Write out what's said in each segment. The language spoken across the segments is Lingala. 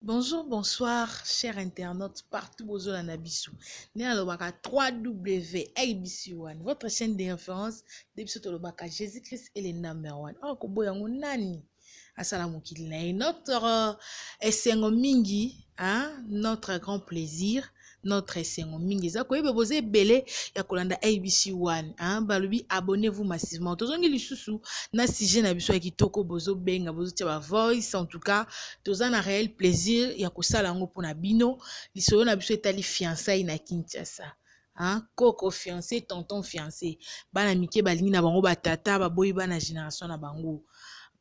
Bonjour, bonsoir, chers internautes partout bozolanda biso. Nde nalobaka 3W ABC One, votre chaîne de référence de biso tolobaka Jésus-Christ est le number one. Oyo koboya yango nani asala mokili na ye. Notre esengo mingi, hein, notre grand plaisir, notre esengo mingi eza koyeba boza ebele ya kolanda ABC One, hein, balobi abonnez-vous massivement. Tozongi lisusu na sujet na biso ya kitoko, bozobenga, bozotia ba voice. En tout cas, toza na réel plaisir ya kosala yango mpona bino. Lisolo na biso etali fiançailles na Kinshasa, hein, koko fiancé, tonton fiancé, bana mike balingi na bango batata, baboyi bana génération na bango.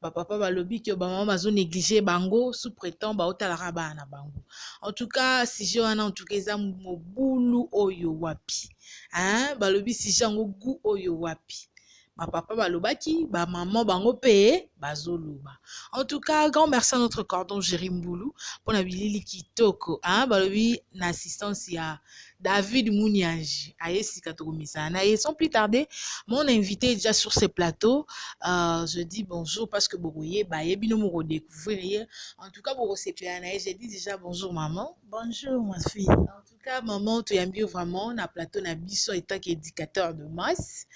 Bapapa balobi ke bamama bazonéglige bango sous prétend baotalaka bana na bango. En tout cas, sujet wana, en tout cas, eza mobulu oyo wapi, hein? Balobi sujet yango gu oyo wapi. Bapapa balobaki, bamama bango mpe bazoloba. En tout cas, grand merci à notre cordon Géri Mbulu mpona bilili kitoko, hein? Balobi na assistance ya David Mounianji aye sika, tokomisana na ye. Sans plus tarder, mon invité est déjà sur ce plateau. Je dis bonjour parce que bokoyeba ye, bino moko découvrir ye. En tout cas, bokosepela na ye. Je dis déjà bonjour, maman. Bonjour, ma fille. En tout cas, maman, toyambi yo vraiment na plateau na biso en tant qu'éducateur de masse.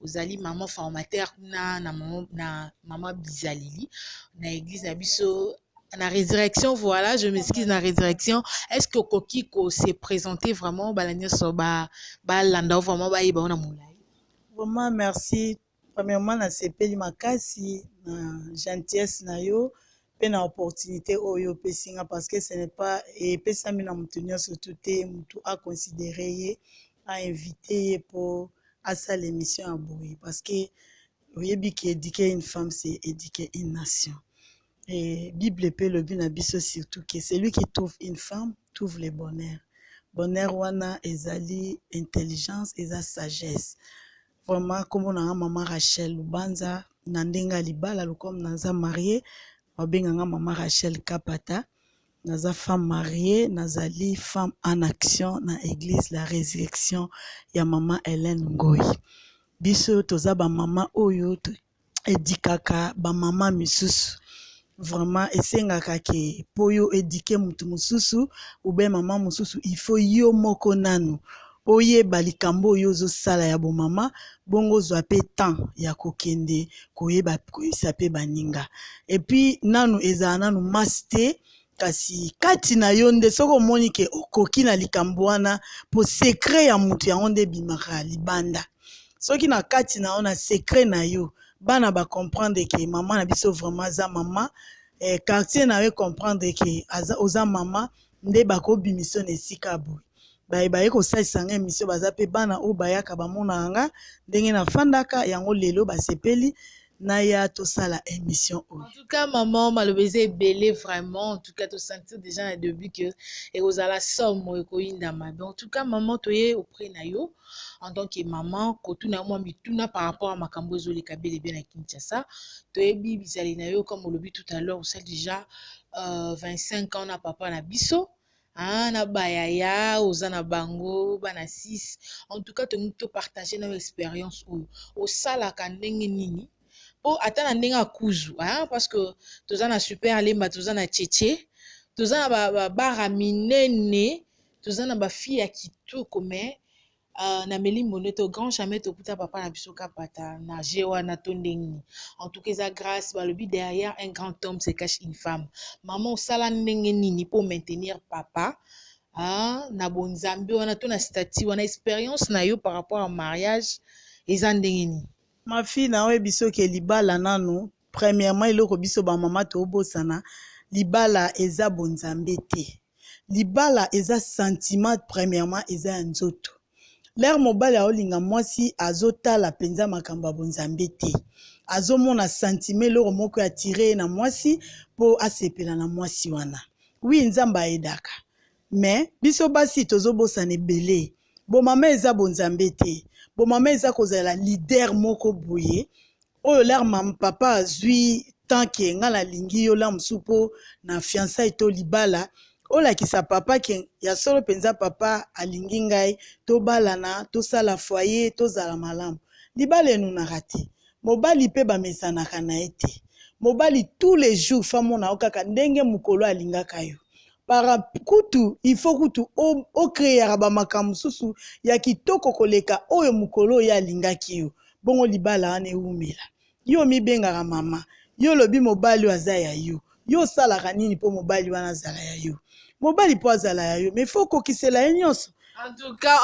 Ozali maman formateur kuna na mama Bizalili na église na biso na Résurrection. Voilà, je m'excuse, na Résurrection. Est ce que okoki ko se présenter vraiment, bala nyonso balanda o vraiment bayeba o na molai? Vraiment, merci. Premièrement, nasepeli makasi na gentillesse na yo mpe na opportunité oyo opesi nga, parce que ce n'est pas epesami na moto nyonso tu te motu aconsidere ye, ainvite ye mpo asala émission ya boye, parce que oyebi ke éduquer une femme, c'est éduquer une nation. Et Bible mpe elobi na biso surtout que celui qui trouve une femme trouve le bonheur. Bonheur wana ezali intelligence, eza sagesse. Vraiment, nkombo na nga mama Rachel Lubanza. Na ndenge ya libala, lokola naza mariée, babenganga mama Rachel Kapata. Naza femme mariée, nazali femme en action na église La Résurrection ya mama Hélène Ngoi. Biso toza bamama oyo edikaka bamama misusu. Vraiment, esengaka ke mpo yo éduquer motu mosusu ube mama mosusu, il faut yo moko nanu oyeba likambo oyo ozosala ya bomama, bongo ozwa mpe temps ya kokende koyeba koyebisa mpe baninga. Et puis nanu ezala nanu masi te, kasi kati na yo nde soki omoni ke okoki na likambo wana, po secret ya motu yango nde ebimaka libanda. Soki na kati na yo, na secret na yo, bana bacomprendre ke mama na biso vraiment aza mama, quartier na yo comprendre ke aza, oza mama, nde bakobimisa na esika boye. Baye baye kosalisa nga émission, baza mpe bana oyo bayaka bamonaka nga ndenge nafandaka yango. Lelo basepeli naya tosala émission oyo. En tout cas, maman, maloba eza ebele vraiment. En tout cas, tosentir déjà na début que ekozala somo, ekoyinda mabe. En tout cas, maman, toye auprès na yo en tant que maman kotuna yo mwa mituna par rapport à makambo ezoleka bel et bien na Kinshasa. Toyebi bizali na yo, comme olobi tout à l'heure, osali déjà 25 ans na papa na biso, ah, na bayaya oza na bango bana 6. En tout cas, tolingi topartage na yo expérience oyo osalaka ndenge nini mpo ata na ndenge akuzu, hein, parce que toza na Super Lemba, toza na Cheche, toza na babara minene, toza na bafille ya kitoko, mais na melimbo nde au grand jamais tokuta papa na biso Kapata na je wana to ndenge nini. En tout cas, eza grâce. Balobi derrière un grand homme se cache une femme. Mama, osala ndenge nini mpo maintenir papa, ah, na bonzambe wana to na statut wana? Expérience na yo par rapport à mariage eza ndenge nini? Ma fille, na oyebi soki libala nanu, premièrement, eloko biso bamama tobosana, libala eza bonzambe te, libala eza sentiment. Premièrement, eza ya nzoto. L'heure mobali aolinga mwasi, azotala mpenza makambo ya bonzambe te, azomona sentiment, eloko moko atire ye na mwasi mpo asepela na mwasi wana. Oui, Nzambe ayedaka, mais biso basi tozobosana ebele. Bomama eza bonzambe te, bomama eza kozala leader moko boye oyo l'heure mama papa azwi tant ke nga nalingi yo la mosusu mpo na fiançailles to libala, olakisa papa ke ya solo mpenza papa alingi ngai, tobalana, tosala foyer, tozala malamu. Libala enunaka te, mobali mpe bamesanaka na ye te. Mobali, tous les jours famona yo kaka ndenge mokolo alingaka yo. Par kutu il faut kutu ocréaka bamakambo mosusu ya kitoko koleka oyo mokolo oyo alingaki yo. Bongo libala wana ewumela. Yo omibengaka mama, yo olobi mobali oyo aza ya yo. Yo osalaka nini mpo mobali wana azala ya yo? Mobali mpo azala ya yo, mais faut okokisela ye nyonso.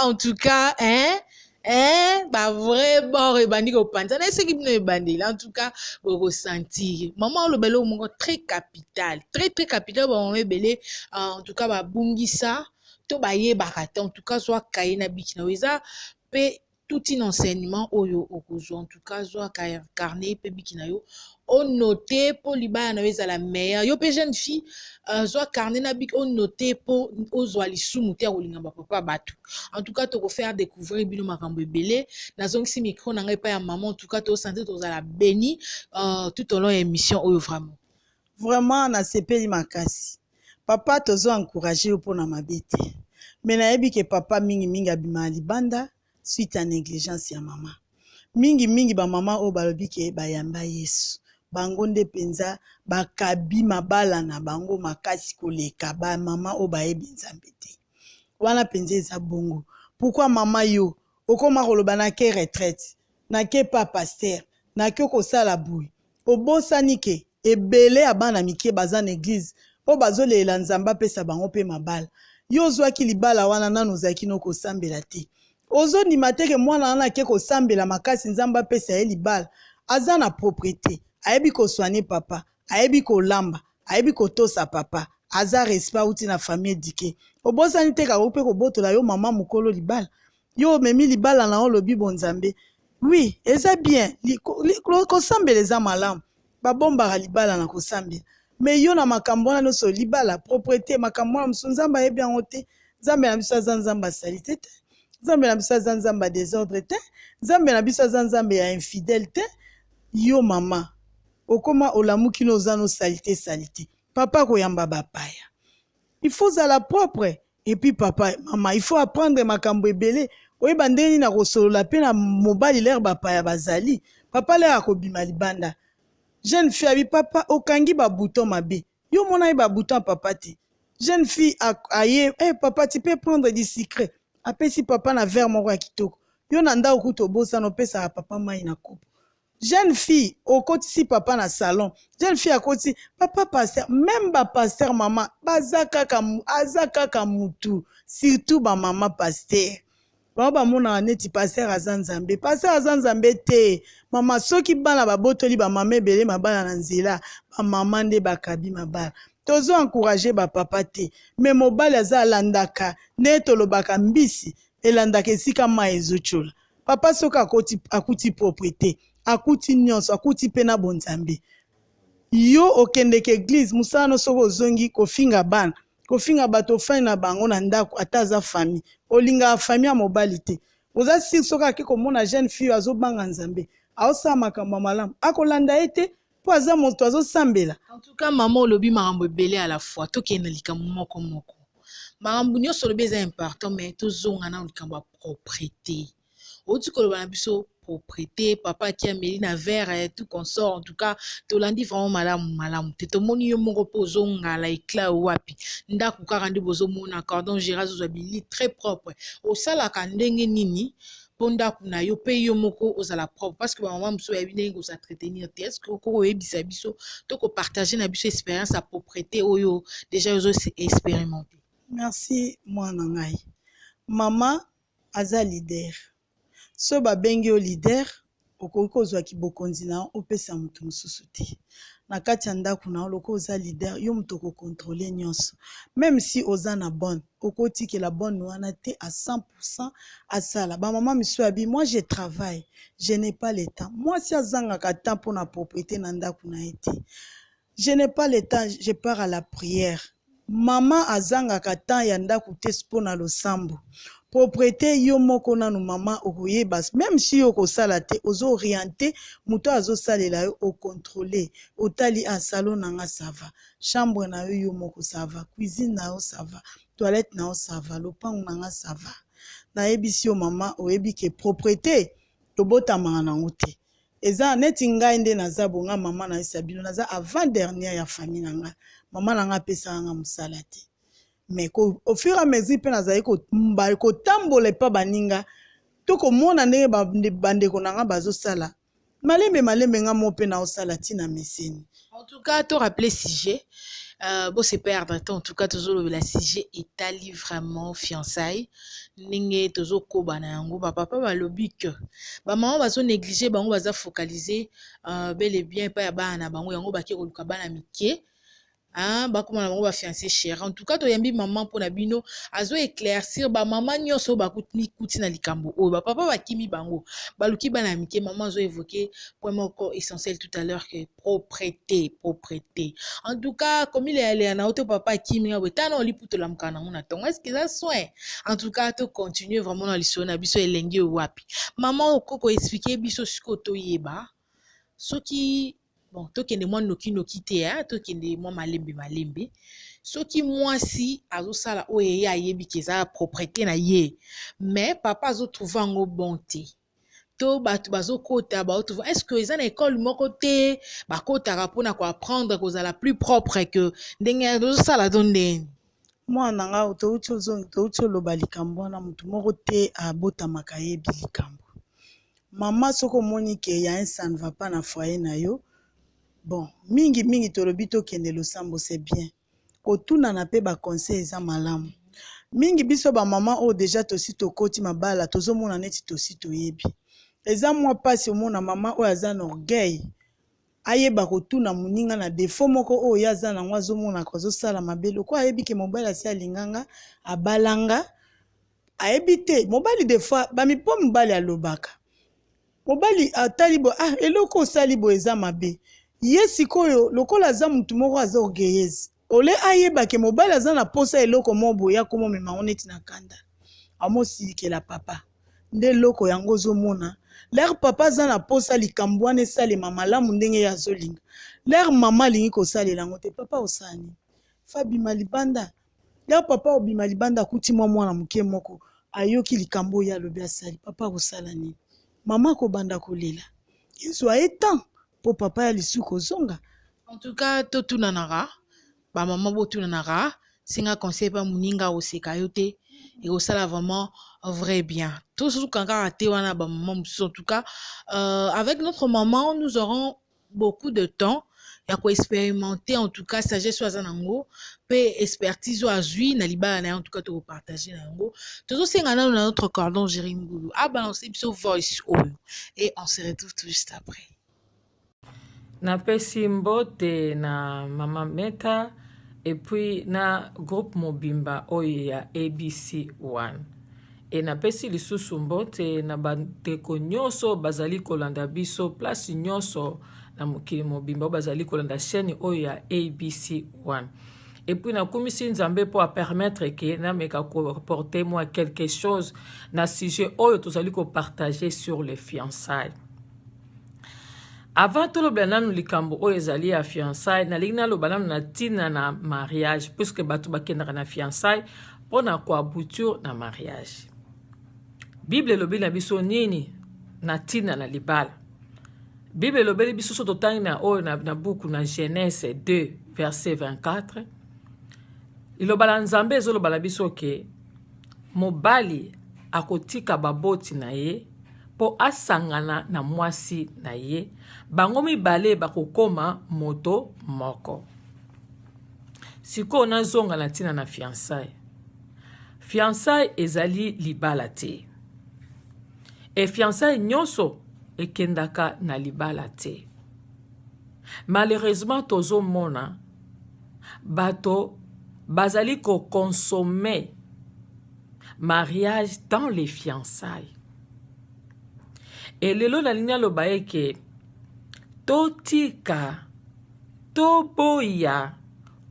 En tout cas, hein, hein, bavrai bord ebandi kopanza na eseki bino ebandeli. En tout cas, bokosentir mama oloba eloko moko très capital, très très capital. Bamama ebele, en tout cas, babungisa to bayebaka te. En tout cas, zwa kaye na bic na yo, eza mpe tout un enseignement oyo okozwa. En tout cas, zwa carnet mpe bic na yo, onote mpo libala na yo ezala meilleur. Yo mpe jeune fille, zwa carnet na bic, onote mpo ozwa lisumu te ya kolinga bapapa bato. En tout cas, tokofaire découvrir bino makambo ebele. Nazongisi micro na ngai epai ya mama. En tout cas, tosentir tozala béni tout au long ya émission oyo vraiment. Vraiment, nasepeli makasi. Papa, tozo encourage yo mpona mabe te, me nayebi ke papa mingimingi abimaka libanda suite ya négligence ya mama. Mingimingi bamama oyo balobi ke bayamba Yesu, bango nde mpenza bakabi mabala na bango makasi koleka bamama oyo bayebi Nzambe te. Wana mpenza eza bongo. Pourquoi, mama, yo okóma koloba nake retraite, nake pa pasteur, nake kosala boye? Obosani ke ebele ya bana mike baza na église oyo bazolela Nzambe apesa bango mpe mabala. Yo ozwaki libala wana, nano ozalaki no kosambela te. Ozondima te ke mwana wana ake kosambela makasi, Nzambe apesa ye libala. Aza na propriété, ayebi kosoigner papa, ayebi kolamba, ayebi kotosa papa, aza respect, auti na famille éduquée. Obosani te kako mpe kobotola yo mama mokolo libala. Yo omemi libala na yo, olobi bonzambe. Oui, eza bien, kosambela eza malamu, babombaka libala na kosambela. Me yo na makambo wana nyonso, libala, propriété, makambo wana mosusu, Nzambe ayebi yango te? Nzambe na biso aza Nzambe asali te te. Nzambe na biso aza Nzambe ya désordre te. Nzambe na biso aza Nzambe ya infidèle te. Yo mama, okóma olamuki no oza no saleté, saleté. Papa akoyamba bapaya, il faut ozala propre. Et puis papa, mama, il faut apprendre makambo ebele, oyeba ndenge nini na kosolola mpe na mobali l'heure bapaya bazali. Papa l'heure akobima libanda, jeune fille abi: "Papa, okangi babouton mabe." Yo mona ye babouton papa te. Jeune fille aye: "Hey, papa, tu peux prendre du sucré." Apesi papa na verre moko ya kitoko. Yo na ndako kuta obosana opesaka papa mai na kopo. Jeune fille okotisi papa na salon, jeune fille akotisi papa pasteur. Même bapasteur, mama, baza kaka, aza kaka mutu. Surtout bamama pasteur, bango bamonaka neti pasteur aza Nzambe. Pasteur aza Nzambe te, mama. Soki bana babotoli bamama ebele mabala na nzela, bamama nde bakabi mabala. Tozo encourage bapapa te, me mobali aza alandaka nde tolobaka mbisi elandaka esika mai ezotiola. Papa soki akoti, akuti propriété, akuti nyonso, akuti mpe na bonzambe. Yo okendeke église, mosala no soki ozongi kofinga bana, kofinga bato, ofandi na bango na ndako, ata aza famille, olingaka famille ya mobali te. Oza sûr soki ake komona jeune fille azobanga Nzambe, aosala makambo ya malamu, akolanda ye te mpo aza moto azosambela. En tout cas, mama, olobi makambo ebele à la fois. Tokende likambo moko moko. Makambo nyonso olobi eza important, mais tozonga na likambo ya propreté. Outi koloba na biso propreté, papa aki ameli na verre, tout consort. En tout cas, tolandi vraiment malamu malamu te. Tomoni yo moko mpe ozongala éclat wapi ndako kaka nde bozomona cordon gérard ozwa bili très propre. Osalaka ndenge nini mpo ndako na yo mpe yo moko ozala propre? Parce que bamama mosusu bayebi ndenge kos'entretenir te. Est ce que okoki koyebisa biso to kopartage na biso expérience ya propreté oyo déjà ozo expérimenté? Merci, mwana ngai. Mama aza leader. So babengi yo leader, okoki kozwaki bokonzi na yo opesa moto mosusu te na kati ya ndako na yo. Lokola oza leader, yo moto okocontrôler nyonso. Même si oza na bonne, okotikela bonne wana te à 100 asala. Bamama misusu abi: "Moi, je travaille, je n'ai pas le temps." Mwasi azangaka temps mpona propriété na ndako na ye te. "Je n'ai pas le temps, je pars à la prière." Mama azangaka temps ya ndako te mpona losambo. Propriété, yo moko nanu mama okoyeba. Même si yo okosala te, ozooriente moto azosalela yo, ocontrôle, otali: "A salon na nga, ça va? Chambre na yo, yo moko, ça va? Cuisine na yo, ça va? Toilette na yo, ça va? Lopango na nga, ça va?" Nayebisi yo, mama, oyebi ke propriété tobotamaka nango te. Eza neti ngai nde naza bonga. Mama, nayebisa bino, naza avant dernière ya famille na ngai. Mama na ngai apesaka nga mosala te. Mais au fur et à mesure mpe nazali kotambola epa baninga to komona ndenge bandeko na nga bazosala, malembe malembe nga mo mpe naosala ntina meseni. En tout cas, to rappeler sujet, bo se perdre te. En tout cas, tozolobela sujet etali vraiment fiançailles, ndenge tozokoba na yango. Bapapa balobi ke bamama bazonéglige bango, baza focalisé bel et bien epai ya bana na bango. Yango bake koluka bana mike, hein, bakóma na bango bafiancé chéri. En tout cas, toyambi mama mpona bino, azo éclaircir bamama nyonso oyo bakuti na likambo oyo bapapa bakimi bango, baluki bana ya mike. Mama azo évoquer point moko essentiel tout à l'heure, que propreté, propreté. En tout cas, komileyaleya na yo to papa akimi nga boye, tana oliputola mokana nango na ntongo, est ce que eza soin? En tout cas, tocontinue vraiment na lisolo na biso elengi oyo. Wapi mama okoko expliquer biso sikoyo, toyeba soki, bon, tokende mwa nokinoki te, hein? Tokende mwa malembe malembe. Soki mwasi azosala oyo ye ayebi ke eza propreté na ye, mais papa azotrouve yango bon te, to bato bazokota baotrouve, est ce que eza na ekole moko te bakotaka mpona koapprendre kozala plus propre que ndenge azosala to ndeni? Mwana nga, touti oloba likambo wana. Motu moko te abotamaka ayebi likambo. Mama, soki omoni ke ya un ça ne va pas na foyer na yo, bon, mingimingi tolobi tokende losambo, c'est bien. Kotunana mpe baconseil eza malamu mingi. Biso bamama oyo déjà tosi tokoti mabala, tozomona neti tosi toyebi. Eza mwa mpasi omona mama oyo aza na orgueil ayeba kotuna moninga na défaut moko oyo ye aza nango, azomonaka azosala mabe, lokola ayebi ke mobali asi alinganga, abalanga, ayebi te mobali. Des fois bamipo mobali alobaka, mobali atali boye: "Ah, eloko osali boye eza mabe." Ye sikoyo, lokola aza motu moko aza orgueilleuse, ole ayeba ke mobali aza na posa eloko moko boye, akoma omema ngo neti na kanda, amosilikela papa. Nde eloko yango ozomona, l'heure papa aza na posa likambo wana esalema malamu ndenge ye azolinga, l'heure mama alingi kosalela yango te, papa osala nini? Fabima libanda. L'heure papa obima libanda, akuti mwa mwana moke moko ayoki likambo oyo alobi asali, papa akosala nini? Mama akobanda kolela, ezwa ye temps mpo papa ya lisusu kozonga. En tout cas, totunanaka, bamama botunanaka, senga conseil mpa moninga, oseka yo te, ekosala vraiment vrai bien. Tosuka kaka te wana, bamama mosusu. En tout cas, avec notre maman, nous aurons beaucoup de temps ya koexpérimenter. En tout cas, sagesse oyo aza nango mpe expertise oyo azwi na libala na ye, en tout cas tokopartage na yango. Tozosenga nano na notre cordon Géri Mbulu abalance biso voice oyo et on se retrouve tout juste après. Napesi mbote na mama Meta et puis na groupe mobimba oyo ya ABC 1 e napesi lisusu mbote na bandeko nyonso bazali kolanda biso place nyonso na mokili mobimba oyo bazali kolanda chaîne oyo ya ABC 1. Et puis nakumisi Nzambe mpo apermettre ke nameka koapporter moi quelque chose na sujet oyo tozali kopartage sur les fiançailles. Avant tolobela nanu likambo oyo ezali ya fiançailles, nalingi naloba nanu na ntina na mariage, puisque bato bakendaka na fiançailles mpo na koaboutir na mariage. Bible elobi na biso nini na ntina na libala? Bible elobeli biso, so totangi na oyo na buku na Genèse 2 verset 24, liloba na Nzambe ezoloba na biso ke mobali akotika baboti na ye mpo asangana na mwasi na ye, bango mibale bakokoma moto moko. Sikoyo nazonga na ntina na fiançailles. Fiançailles ezali libala te e fiançailles nyonso ekendaka na libala te. Malheureusement, tozomona bato bazali koconsommer mariage dans les fiançailles. E lelo nalingi naloba eke totika, toboya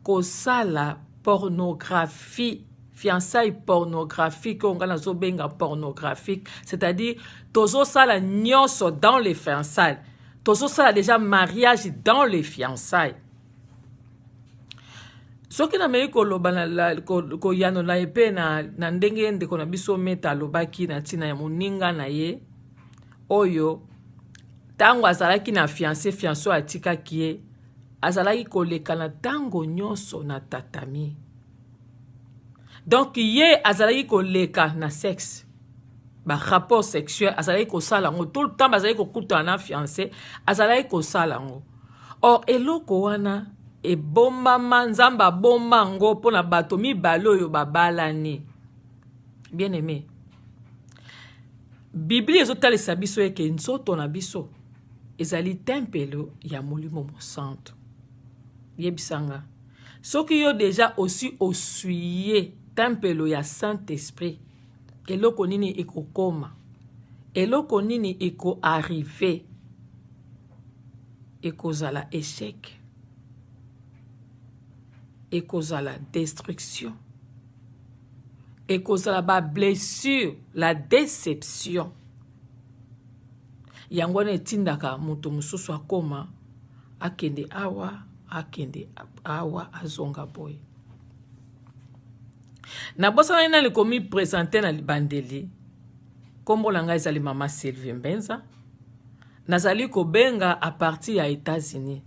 kosala pornographie, fiançailles pornographique oyo ngai nazobenga pornographique, c'est-à-dire tozosala nyonso dans les fiançailles, tozosala déjà mariage dans les fiançailles. Soki nameki koloba, koyanola ye mpe na ndenge ndeko na biso Meta alobaki na ntina ya moninga na ye oyo, ntango azalaki na fiancé, fiancé oyo atikaki ye, azalaki koleka na ntango nyonso na tatami. Donc ye azalaki koleka na sexe, ba rapport sexuel azalaki kosala yango tout le temps. Bazalaki kokutana na fiancé, azalaki kosala yango. Or eloko wana ebombama, Nzambe abomba yango mpona bato mibale oyo babalani. Bien aimé, Biblia ezotalisa biso eke nzoto na biso ezali tempelo ya Molimo Mosantu. Yebisanga, soki yo déjà osi osouiller tempelo ya Saint Esprit, eloko nini ekokoma? Eloko nini ekoarriver? Ekozala échec, ekozala destruction, ekozala bablessure, la déception. Yango wana etindaka moto mosusu akoma akende awa, akende awa, azonga boye. Nabosanaki nali komiprésenter na libandeli. Nkombo na ngai ezali Mama Sylvie Mbenza. Nazali kobenga à partir ya États-Unis.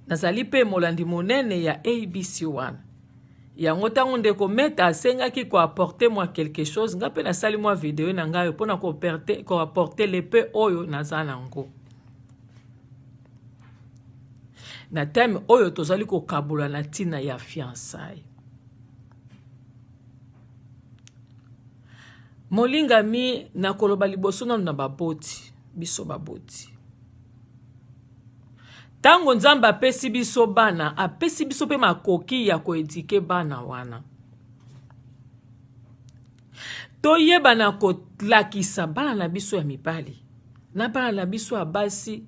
Nazali mpe molandi monene ya ABC 1. Yango ntango ndeko Meta asengaki koapporter mwa quelque chose, ngai mpe nasali mwa video na ngai mpona koapporter lepe oyo naza nango na thème oyo tozali kokabola na ntina ya fiançailles. Molingami, nakoloba liboso nano na baboti. Biso baboti, ntango Nzambe apesi biso bana, apesi biso mpe makoki ya koéduquer bana wana. Toyeba na kolakisa bana na biso ya mibali na bana na biso ya basi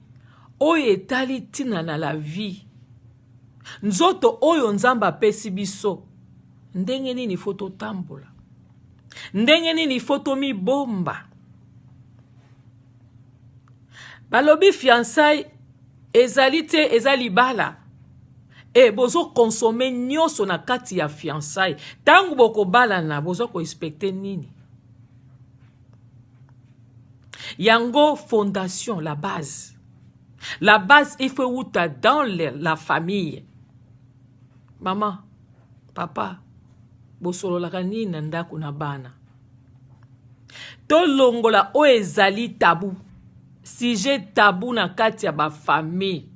oyo etali ntina na la vie, nzoto oyo Nzambe apesi biso, ndenge nini faut totambola, ndenge nini faut tomibomba. Balobi fiançailles ezali te, eza libala. E bozoconsommer nyonso na kati ya fiançailles. Ntango bokobalana, boza koexpecter nini? Yango fondation, la base, la base, il faut euta dans la famille. Mama, papa, bosololaka nini na ndako na bana? Tolongola oyo ezali tabou, sujet tabou na kati ya bafamille.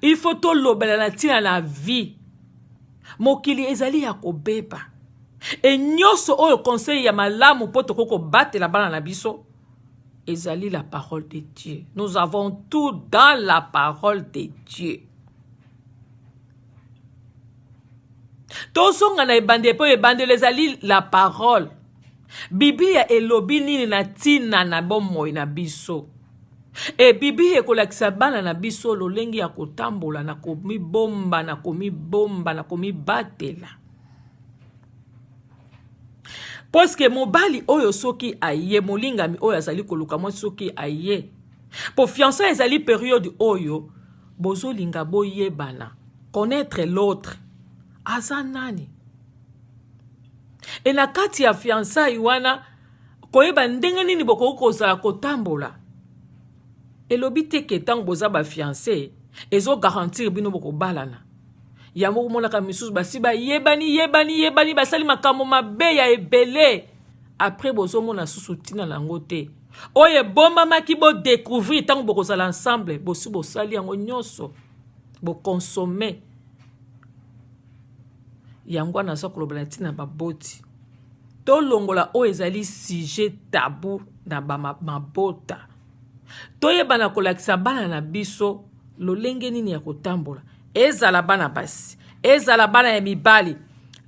Il faut tolobela na ntina na vie. Mokili ezali ya kobeba e nyonso oyo conseil ya malamu mpo tokoki kobatela bana na biso ezali la parole de Dieu. Nous avons tout dans la parole de Dieu. Tozonga na ebandeli, mpo ebandeli ezali la parole. Biblia elobi nini na ntina na bomoi na biso? E Biblia ekolakisa bana na biso lolenge ya kotambola, na komibomba, na komibomba, na komibatela. Puisque mobali oyo soki aye, molingami oyo azali koluka mwasi, soki aye, po fiançailles ezali période oyo bozolinga boyebana, connaître l'autre aza nani. E na kati ya fiançailles wana, koyeba ndenge nini bokoki kozala kotambola. Elobi te ke ntango boza bafiancé ezogarantir bino bokobalana. Yango komonaka misusu basi bayebani, yebani, yebani, basali makambo mabe ya ebele. Après bozomona susu ntina na yango te. Oyo ebombamaki bodécouvrir ntango bokozala ensemble, bosi bosali yango nyonso, boconsommer yango. Wana aza koloba na ntina baboti, tolongola oyo ezali sujet tabou na bamabota. Toyeba na kolakisa bana na biso lolenge nini ya kotambola, ezala bana basi, ezala bana ya mibali.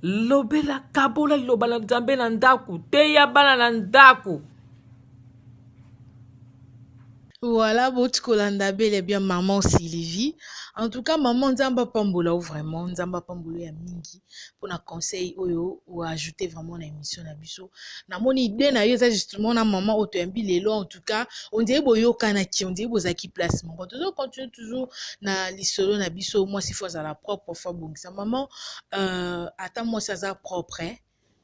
Lobela, kabola liloba na Nzambe na ndako, teya bana na ndako. Voilà, boti kolanda bel et bien maman Sylvie. En tout cas, maman, Nzambe apambola yo vraiment, Nzambe apambola ya mingi mpona conseil oyo oajouter vraiment na émission na biso. Namoni idée na yo eza justement na mama oyo toyambi lelo. En tout cas, on dirait boyokanaki, on dirait bozalaki place moko. Tozo continue toujours na lisolo na biso. Mwasi faut azala propre, faut abongisa. Maman, ata mwasi aza propre,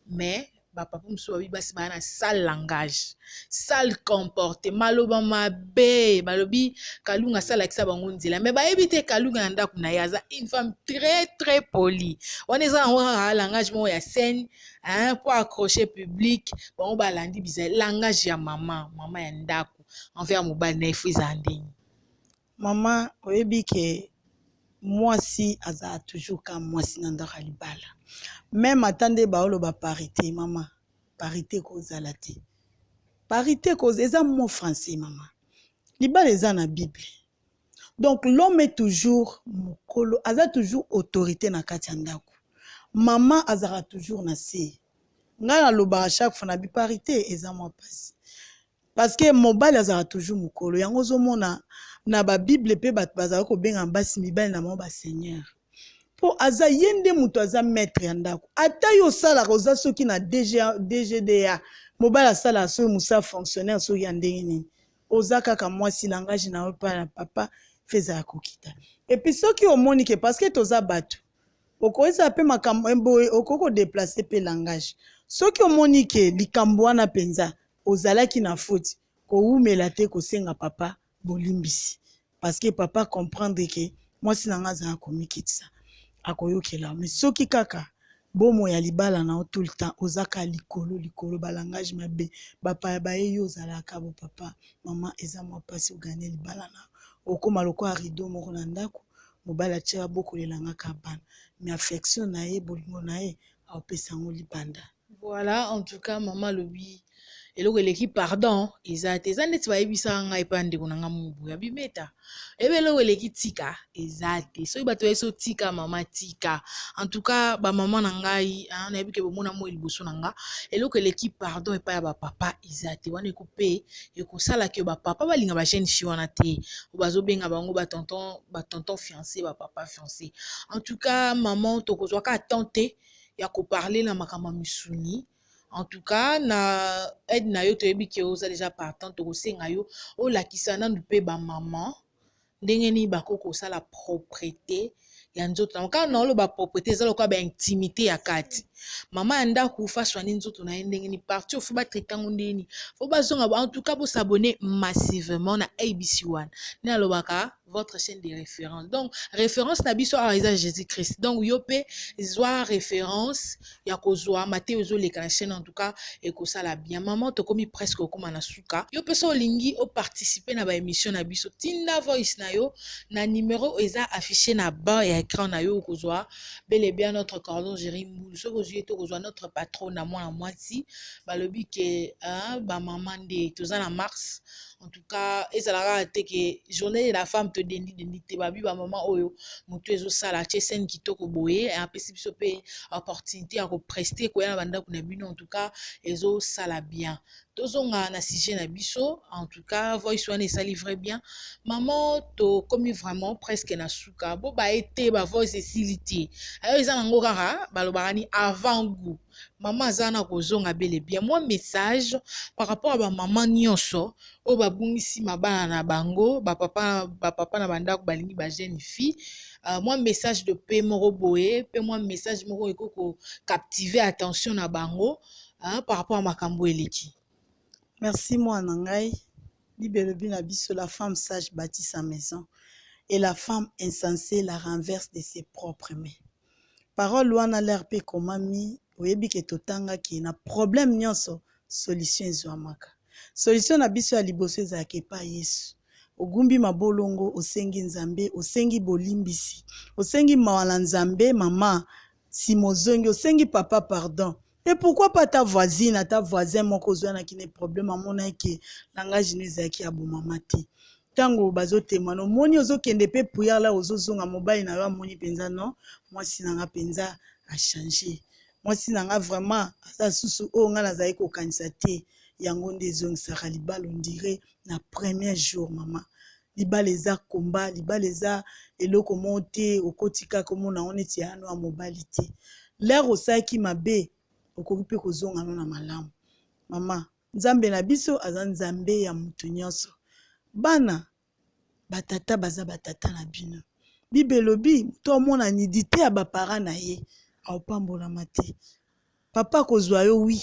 mais Bapapa mosusu babi basi baya na sale langage, sale comportement, maloba mabe. Balobi Kalunga asalakisa bango nzela, me bayebi te Kalunga na ndako na ye aza une femme très très polie. Wana eza yango kaka langage moko ya scène, hein, po accrocher public. Bango balandi biza langage ya mama, mama ya ndako envers mobali na ye, fo ezala ndenge. Mama, oyebi ke mwasi azala toujours ka mwasi na ndako ya libala. Même ata nde baoloba parité, mama, parité ekozala te. Parité eza mot français, mama. Libala eza na Bible. Donc l'homme est toujours mokolo, aza toujours autorité na kati ya ndako. Mama azalaka toujours na se. Ngai nalobaka chaque fois na bi parité eza mwa mpasi, parce que mobali azalaka toujours mokolo. Yango ozomona na babible mpe bato bazalaka kobenga basi mibali na bango baseigneur, mpo aza ye nde moto aza maître ya ndako. Ata yo osalaka, oza soki na DG, DGDA, mobali asalaka soki mosala fonctionnaire, soki ya ndenge nini, oza kaka mwasi. Langage na yo epai na papa fe ezala kokita. Et puis soki omoni ke, parce que toza bato, okoyesa mpe makambo boye, okoki kodéplacer mpe langage. Soki omoni ke likambo wana mpenza ozalaki na faute, kowumela te kosenga papa bolimbisi, parce que papa comprendre ke mwasi na nga azala komikitisa, akoyokela. Mais soki kaka bomoi ya libala na yo, tout le temps oza kaka likolo likolo, balangage mabe, bapaya baye, yo ozalaka bo papa, mama, eza mwa mpasi ogagner libala na yo. Okóma lokola rideau moko na ndako. Mobali atia abokolelanga kaka bana, mais affection na ye, bolingo na ye, aopesa yango libanda. Voilà, en tout cas mama alobi eloko eleki pardon eza te. Eza neti bayebisaka ngai epai ya ndeko na ngai moboya bimeta ebe, eloko eleki tika eza te. Soki bato bayesi otika, mama, tika. En tout cas bamama na ngai, nayebi ke bomona moi liboso na nga, eloko eleki pardon epai ya bapapa eza te. Wana eko mpe ekosalaki bapapa balinga bajeune fille wana te, bazobenga bango batonton, batonton fiancé, bapapa fiancé. En tout cas maman, tokozwaka temps te ya koparler na makambo ya misuni. En tout cas na aide na yo, toyebi ke oza déjà partant. Tokosenga yo olakisa nanu mpe bamama ndenge nini bakoki kosala propreté ya nzoto na kaka. Na oloba propreté eza lokola baintimité ya kati. Mama ya ndako faswani nzoto na ye ndenge nini, partie oyo fo batraiter yango ndenge nini, fo bazonga. En tout cas bos'abonner massivement na ABC One, nde alobaka votre chaîne de référence. Donc référence na biso awa eza Jésus Christ. Donc yo mpe zwa référence ya kozwa mateya ozoleka na chaîne. En tout cas ekosala bien. Mama, tokomi presque okóma na suka. Yo mpe so olingi oparticiper na baémission na biso, tinda voice na yo na numéro eza affiché na bas ya écran na yo. Okozwa bel et bien notre cordon Géri Mbulu. Soki ozwi ye te, okozwa notre patron na mwana mwasi. Balobi ke bamama nde toza na mars. En tout cas ezalaka te ke journée de la femme todendi dendi te. Babi bamama oyo motu ezosala atie scène kitoko boye, apesi biso mpe opportunité ya koprester koya na bandako na bino. En tout cas ezosala bien. Tozonga na sujet na biso. En tout cas voice wana esali vrai bien. Mama, tokomi vraiment presque na suka. Bo baye te, bavoice esili te. Ayo eza nango kaka balobaka ni avant goût. Mama aza na kozonga bel et bien. Mwa message par rapport à bamama nyonso oyo babungisi mabala na bango, bapapa, bapapa na bandako balingi bajeune fille, mwa message de paix moko boye, mpe mwa message moko ekoki kocaptiver attention na bango par rapport à makambo eleki. Merci mwana ngai. Bible elobi na biso: "La femme sage bâtit sa maison et la femme insensée la renverse de ses propres mains." Parole wana lere mpe ekomami, oyebi ke totangaki na problème nyonso solution ezwamaka. Solution na biso ya liboso ezalaka epai Yesu. Ogumbi mabolongo, osengi Nzambe, osengi bolimbisi, osengi mawa na Nzambe. Mama, nsima ozongi, osengi papa pardon. Et pourquoi pas ta voisine, ata voisin moko ozwanaki na problème, amonaki langage no ezalaki ya bomama te. Ntango bazotemwana, omoni ozokende mpe prière la, ozozonga, mobali na yo amoni mpenza: non, mwasi na nga mpenza achanger, mwasi na nga vraiment aza susu oyo nga nazali kokanisa te. Yango nde ezongisaka libala ondire na premier jour. Mama, libala eza komba, libala eza eloko moko te okoti kaka omona yango neti ya no ya mobali te. Lere osalaki mabe, okoki mpe kozonga no na malamu. Mama, Nzambe na biso aza Nzambe ya moto nyonso. Bana batata baza batata na bino. Bible elobi moto amona nudité ya baparent na ye aopambolama te. Papa akozwa yo oui.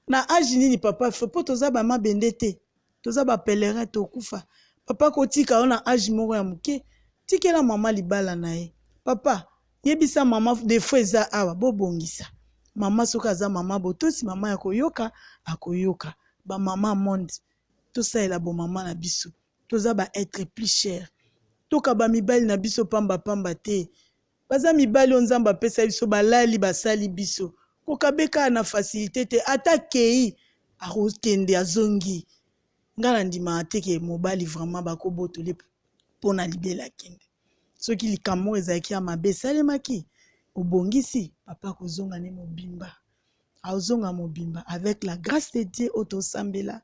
Na age nini papa mpo toza ba mabende te, toza ba pèlerin, tokufa. Papa akotika yo na age moko ya moke, tikela mama libala na ye. Papa yebisa mama défaut eza awa, bobongisa. Mama soki aza mama botosi, mama ya koyoka, akoyoka. Ba mama monde, tosalela bomama na biso, toza ba être plus cher. Tokaba mibali na biso pamba pamba te. Baza mibali oyo Nzambe apesa biso, balali basali biso. Kokabe kaka na facilité te, ata kei akokende azongi. Nga na ndimaka te ke mobali vraiment bakobotole mpona libela akende. Soki likambo moko ezalaki ya mabe esalemaki, obongisi, papa akozonga ne mobimba. Azonga mobimba avec la grâce de Dieu oyo tosambela,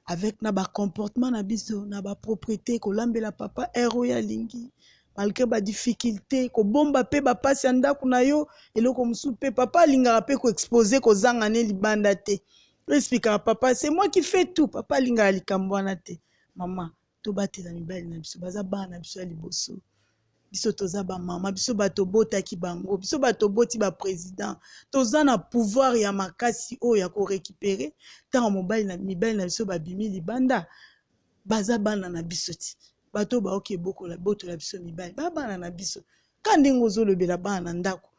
avec na ba comportement na biso, na ba propriété, kolambela papa heure oyo alingi, malgré ba difficulté, kobomba pe ba pasi ya ndako na yo, eloko mosusu pe papa alingaka pe koexpose kozanga ne libanda te. Oexplikaka papa, c'est moi qui fais tout, papa alingaka likambo wana te. Mama, tobatela mibali na biso, baza bana na biso ya liboso. Biso toza ba mama, biso bato botaki bango, biso bato boti ba président, toza na pouvoir ya makasi oyo ya korécupérer ntango mobali na mibali na biso babimi libanda, baza bana na biso ti. Bato baoki ebokola botola biso mibali, ba bana na biso. Ka ndenge ozolobela bana na ndako,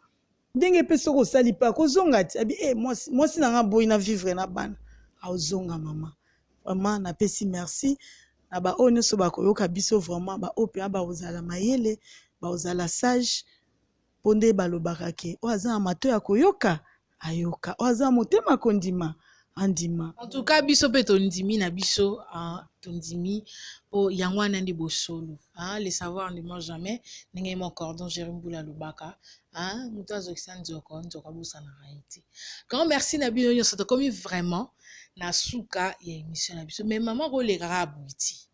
ndenge mpe soki osali pa kozonga ti abi eh, mwasi mwasi na nga boyi na vivre na bana, aozonga mama. Vraiment napesi merci na ba oyo nyonso bakoyoka biso, vraiment ba oyo mpenza bakozala mayele, bakozala sage, mpo nde balobaka ke oyo aza na mato ya koyoka ayoka, oyo aza na motema kondima andima. En tout cas biso mpe tondimi na biso, tondimi mpo yango wana nde bosolo. Le savoir ne meurt jamais, ndenge mo cordon Jerry Mbula alobaka, moto azokisa nzoko, nzoko abosanaka ye te. Grand merci na bino nyonso, tokomi vraiment na suka ya émission na biso. Mais mama kolekaka boye ti,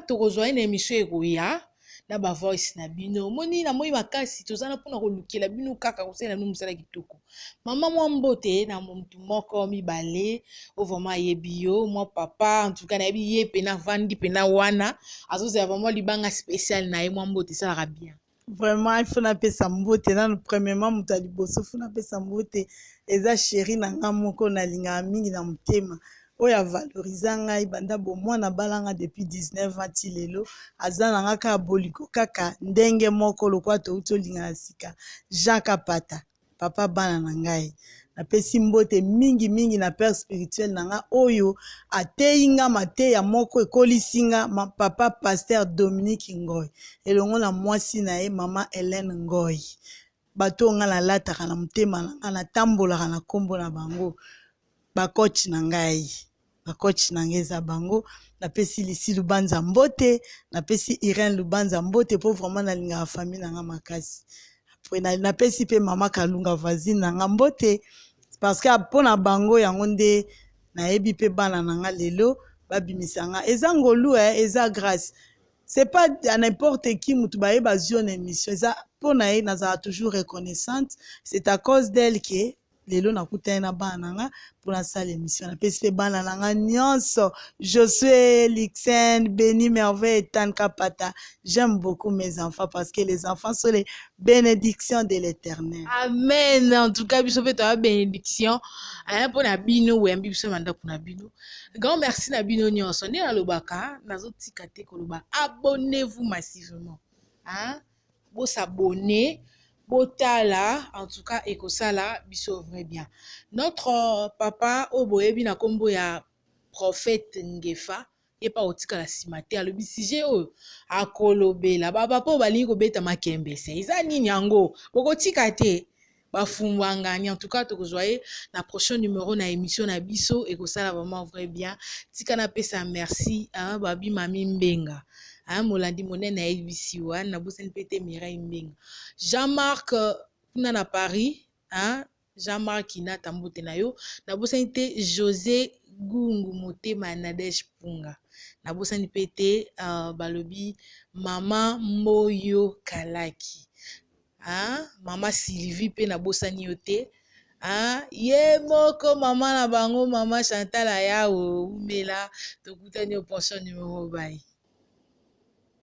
tokozwa ye na émission ekoya na ba voice na bino. Omoni na moi makasi toza na mpona kolukela bino kaka kosalela bino mosala kitoko. Mama mwa mbote na motu moko mibale oyo vraiment ayebi yo, mwa papa en tout cas nayebi ye pena avandi pena wana azozela vraiment libanga spécial na ye. Mwa mbote esalaka bien. Vraiment il faut napesa mbote nanu premièrement moto ya liboso faut napesa mbote eza chéri na nga moko nalingaka mingi na motema, oyo avaloriza ngai banda bomwana, balanga depuis 19 ans ti lelo, aza na nga kaka boliko kaka ndenge moko lokola touti olinga na sika. Jean Kapata, papa bana na ngai, napesi mbote mingi mingi na père spirituel na nga oyo ateyi nga mateya moko ekolisi nga, papa pasteur Dominique Ngoy elongo na mwasi na ye mama Hélène Ngoy, bato oyo nga nalataka na motema na nga, natambolaka na nkombo na bango, bacoach na ngai, bacoach na ngai eza bango. Napesi Lisi Lubanza mbote, napesi Irène Lubanza mbote mpo vraiment nalingaka famille na nga makasi. Après napesi mpe mama Kalunga voisine na nga mbote, parce que mpona bango yango nde nayebi mpe bana na nga lelo babimisa nga. Eza ngolu, eza grâce, c'est pas à n'importe qui mutu bayeba zio na émission, eza mpona ye nazala toujours reconnaissante. C'est à cause d'elle que lelo nakutani na bana na nga mpo nasala émission. Napesi mpe bana na nga nyonso, Josué, Lixen, Béni, Merveille, Tan Kapata. J'aime beaucoup mes enfants parce que les enfants sont les bénédictions de l'Éternel. Amen. En tout cas biso mpe toya bénédiction mpona bino, boyambi biso na ndako na bino. Grand merci na bino nyonso. Nde nalobaka, nazotika te koloba, abonnez-vous massivement, hein? Bosabonner, botala, en tout cas ekosala biso vrai bien. Notre papa oyo boyebi na nkombo ya prophète Ngefa, ye mpa kotikala nsima te, alobi sujet oyo akolobela bapapa oyo balingi kobeta makembese eza nini yango, bokotika te bafumbwangani. En tout cas tokozwa ye na prochain numéro na émission na biso, ekosala vraiment vrai bien. Tika napesa merci babi mami Mbenga, molandi monene ayebisi wana, nabosani mpe te Mireille Mbenga, Jean-Marc kuna na Paris, Jean-Marc Inata, mbote na yo. Nabosani te José Gungu motema ya Nadege Punga, nabosani mpe te balobi mama Mboyo Kalaki, mama Sylvie mpe nabosani yo te, ye moko mama na bango mama Chantal Ayao. Umela, tokutani au prochain numéro, bye.